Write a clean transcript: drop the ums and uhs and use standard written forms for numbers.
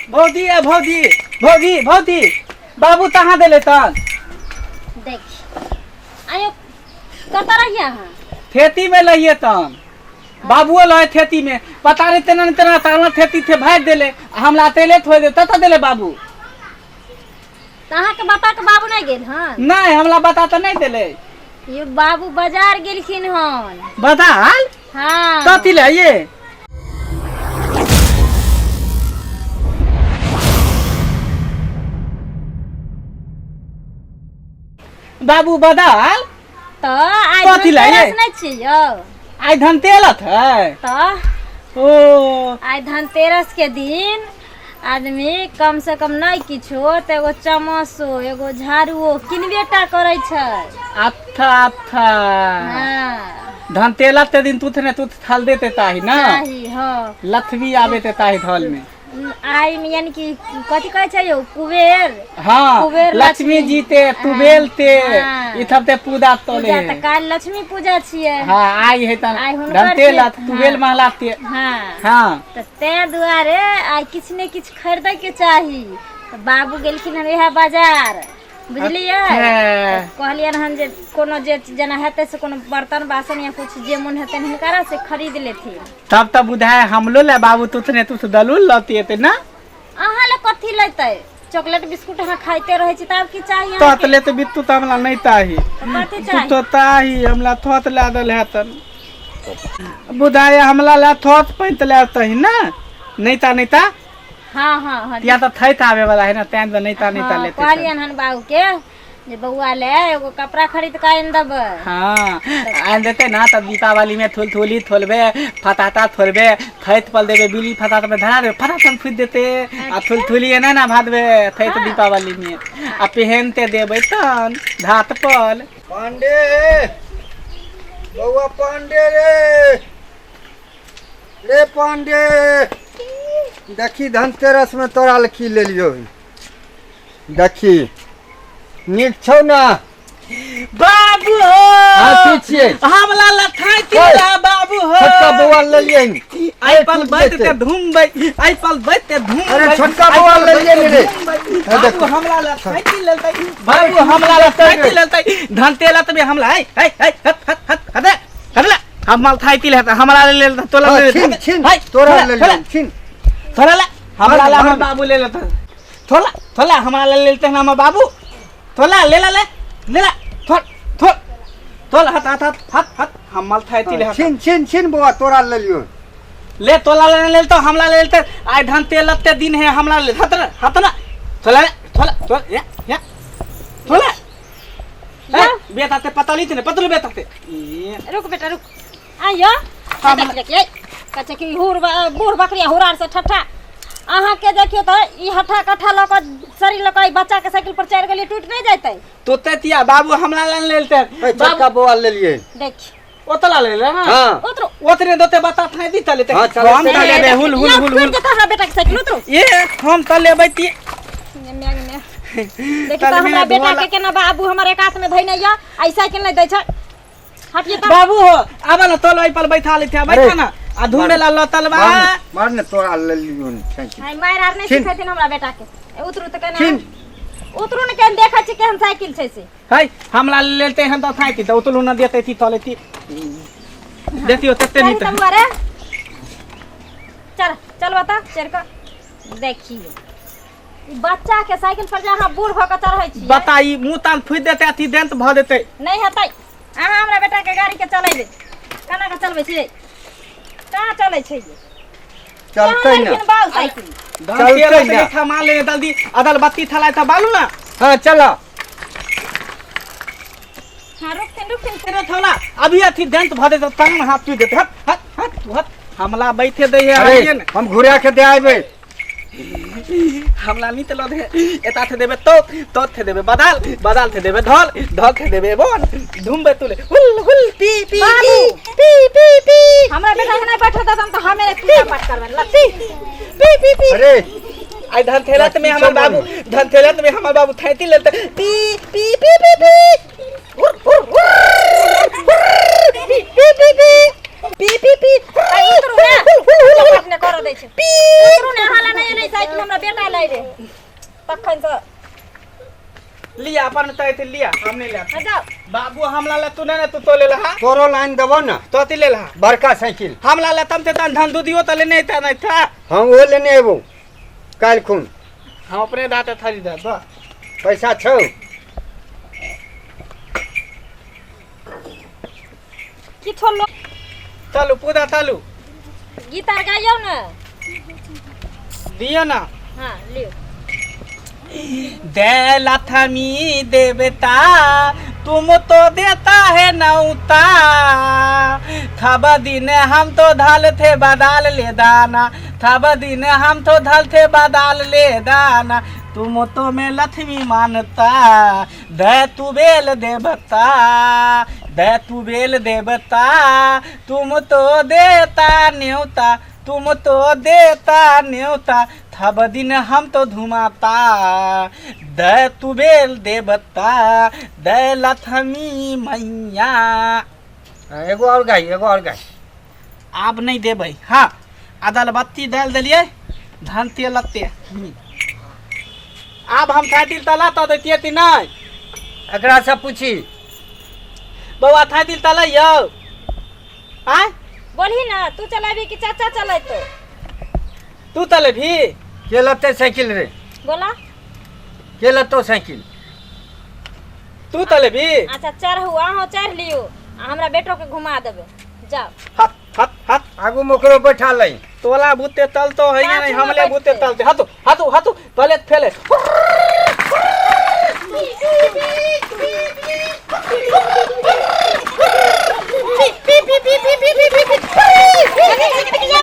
भौजी ए भौजी भौजी भौजी बाबू तहाँ देले तन देख आयो कतऽ रहिए अहाँ खेती में लहिए तन बाबुओ लहे खेती में पता नहीं तेना तेना ताना खेती थे भाग देले हमरा तेले थोड़े दे तता देले बाबू तऽ अहाँके बापा के बाबू नहि गेल हन नहीं हमरा बता तो नहीं देले यो बाबू बाजार गेलखिन हन बदाल हाँ कथी ले ये बाबू बदाल तऽ आइ कथी लए ये? धनतेरस नहि छी यौ आइ धनतेरस है तऽ ओ आइ धनतेरस के दिन आदमी कम से कम नहि किछो तऽ एगो चमसो एगो झाड़ुओ किनबे टा करै छै अच्छा अच्छा हाँ धनतेरस के दिन तुथ ने तुथ थल देते ताही ना चाही हाँ लथवी आबे ते ताही धल में आइ मे यानी कि कथी कहै छै यौ कुबेर हाँ कुबेर लक्ष्मी लक्ष्मी। जी ते तुबेल ते हाँ। ई सब ते पूजा तोले पूजा तऽ काल्हि लक्ष्मी पूजा छियै हाँ आई है तन आइ हुनकर धनतेरस छियै। तुबेल हाँ। महला ते हाँ हाँ तऽ ताहि दुआरे आइ किछु ने किछु खरीदैके चाही तऽ बाबू गेलखिन हन इएह बाजार बुझलियै अच्छा। तऽ कहलियनि हन जे कोनो जे जेना हेतै से कोनो बर्तन बासन या किछु जे मोन हेतनि हिनकरा से खरीद लेथिन तब तऽ बुझाय हमलो ले बाबू तुथने तुथ दलुल लती एते ना अहाँ ले कथी लेतै चॉकलेट बिस्कुट अहाँ खाइते रहै छी तब की चाही तत अहाँके ले तऽ बित्तू तऽ हमरा नहीं ताही तऽ कथी तू चाही तो ताही हमरा थोत ला दल हेतन बुझाय हमला ला थोत पैंत ले तही ना नहीं ता नहीं ता हाँ हाँ हाँ या तऽ थैत आबे वाला है ना तैं नहीं ता नहीं ता हाँ, लेते कहलियनि हन बाबू के जे बौआ ले एगो कपड़ा खरीद के आनि देबै हाँ आनि देते ना तब दीपावली में थुलथुली थोलबे फताता थोलबे थैत पल देबे बिली फताता में धरा देबे फटाफट फूट देते आ थुलथुली एना ना भादबे थैत दीपावली में आ पहनते देबे तन धात पल पांडे बौआ पांडे रे रे पांडे देखी धनतेरस में तोरा लए की लेलियौ देखी नीक छौ ना बाबू हो हाँ, की छियै? हमला लथाई ओए, तिला बाबू हो छोटका बौआ लेलियै आई पल टूट बैठ जेतै। के धूमबै आई पल बैठ के धूमबै अरे छोटका बौआ लेलियै ने रे। हे बाबू देखो। हमला लथाई लेलतै बाबू हमला लथाई लेलतै धनतेला तबे हमला ऐ ऐ ऐ हट हट हट हट हट ले हम लथाई तिल हेतै हमरा ले लेलतै तोला हाँ, ले छीन लेलतै छीन है, तोरा थोड़ा, लेलियै थोड़ा, छीन थोड़ा ले हमरा ला मार, हमर बाबू ले लेतै थोड़ा थोड़ा हमरा ले लेलतै हमर बाबू थोड़ा ले ला ले ले ला थोड़ थोड़ थोड़ा हट हट हट हट हट हमर थाई तिल हाँ, हट छीन छीन छीन बौआ तोरा लेलियौ ले तोला ले ले तो हमला ले लेते आइ धान तेल लत्ते दिन है हमला ले हत ना हत ना थोड़ा ले थोड़ा थोड़ा या या थोड़ा ए बेटा ते पता ली ने पतलू बेटा ते ए, रुक बेटा रुक आइयो हाँ, देखिए देखिए कहै छै कि हुर बूढ़ बकरिया हुरार से ठट्ठा अहाँके देखियौ तऽ ई हट्ठा कट्ठा लऽ कऽ शरीर लऽ कऽ ई बच्चाके साइकिल पर चढ़ि गेलियै टूटि नहि जेतै तोते तिया बाबू हमला ले लेते ए, छोटका बौआ लेलियै देखियौ ओतला ले ले ना हाँ उतरू ओतने दोते बता थाई दी तले ते हाँ, चले, हम चले। त लेबे हुल हुल यौ, हुल टूटि हुल जेतै हमरा बेटाके साइकिल उतरू ए हम त लेबै ती देखियौ तऽ हमरा बेटाके केना बाबू हमर एक हाथमे धैने यऽ आ ई साइकिल नहि दै छै हटिए तऽ बाबू हो आबा ना तोल ओइ पर बैठा लेते बैठा ना आ धूमे ला लतलबा मार ने, मार ने तोरा लेलियौ thank high मारि आर नहि छीन। सिखेथिन हमरा बेटाके ए, उतरू तऽ केना छीन। उतरू ने केहन देखै छी केहन साइकिल छै से है हमला लेते हम त थाई त उतलू ना देते थी तले थी देती हो तते नहीं चल त तब अरे चल चल बता चढ़ कऽ देखियौ ई बच्चा के साइकिल पर जे अहाँ बूढ़ भऽ कऽ चढ़ै छी बताई मुंह तान फुट देते अथी देंत भ देते नहि हेतै अहाँ हमरा बेटा के गाड़ी के चलेबै केना के चलबै छियै कहाँ चलै छै ये चलतै ना बाबू साइकिल चलते ना। थमा ले जल्दी अदल बत्ती थलाय त बालू ना हाँ चला हाँ रुकथिन रुकथिन तेरे थोला अभी अथी देंत भ देते तंग हाथ पी देते हट हट हट हट हमला बैठे दे है अरे हटिए ने। हम घुरा के दे आबे हमला नहीं तो दे एता थे देबे तो तो थे देबे बदाल बदाल थे देबे धल धल थे देबे बोन धूमबे तुले हुल हुल पी पी बाबू। पी पी पी हमरा बेटा के नहि बैठे देतन तऽ हमे पूजा पाठ करबै लत्ती पी पी पी अरे आई धनथेलत में हमर बाबू धनथेलत में हमर बाबू थैती लेते पी पी पी पी पी उर उर उर पी पी पी पी पी पी पी उतरू ने हुल हुल हुल पूजा पाठ नहि करऽ दै छै पी उतरू ने अहाँ लए नहि एलै साइकिल हमरा बेटा लै रे तखन से। लिया अपन तै लिया, हम नहीं ले। हाँ, जाओ। बाबू हमला ले तू नहीं ना, तू तो ले लहा। तोरो लाइन देबो ना। तो ती ले लहा। बड़का साइकिल। हमला ले तम ते तन धन दूधियो त ले नहीं था, नहीं था। हम वो लेने अयबो काल्हि खुन। हम अपने दाते थरी दे बा। पैसा छौ? की छोड़लो? चलू पूजा चलू। गीत आर गाइयो ना। दियो ना। हाँ लियो। दे लथमी देवता तुम तो देता है नौता, थब दिन हम तो धल थे बदाल ले दाना, थब दिन हम तो धल थे बदाल ले दाना, तुम तो मैं लक्ष्मी मानता, दे तू बेल देवता, दे तू बेल देवता, तुम तो देता न्योता, तुम तो देता न्योता, थब दिन हम तो धुमाता, दे तू बेल देवता, दे लक्ष्मी मैया। हाँ, एगो और गाय, एगो और गाय। आब नहीं देबै। हाँ अदल बत्ती डाल देलियै, धान तेल लत्ते। आब हम थाइतिल तला तो दैतियै कि नहीं? एकरा से पूछी। बौआ थाइतिल तला यौ। आय? बोलही ना, तू चलाबी कि चाचा चलेतो? तू चलेबी? के लत्ते साइकिल रे? बोला। के लत्तो साइकिल? तू चलेबी? अच्छा चढ़ू, अहाँ चढ़ लियो, आ हमरा बेटो के घुमा देबे। जाओ। हट हट हट। आगू में ओकरो बैठा लई। तोला भूते तलतो है नहीं, पाछू में हमले भूते बैठते। तलते। हटो हटो हटो, पहले फैले। पी, पी, पी, पी, पी, पी, पी, पी, पी।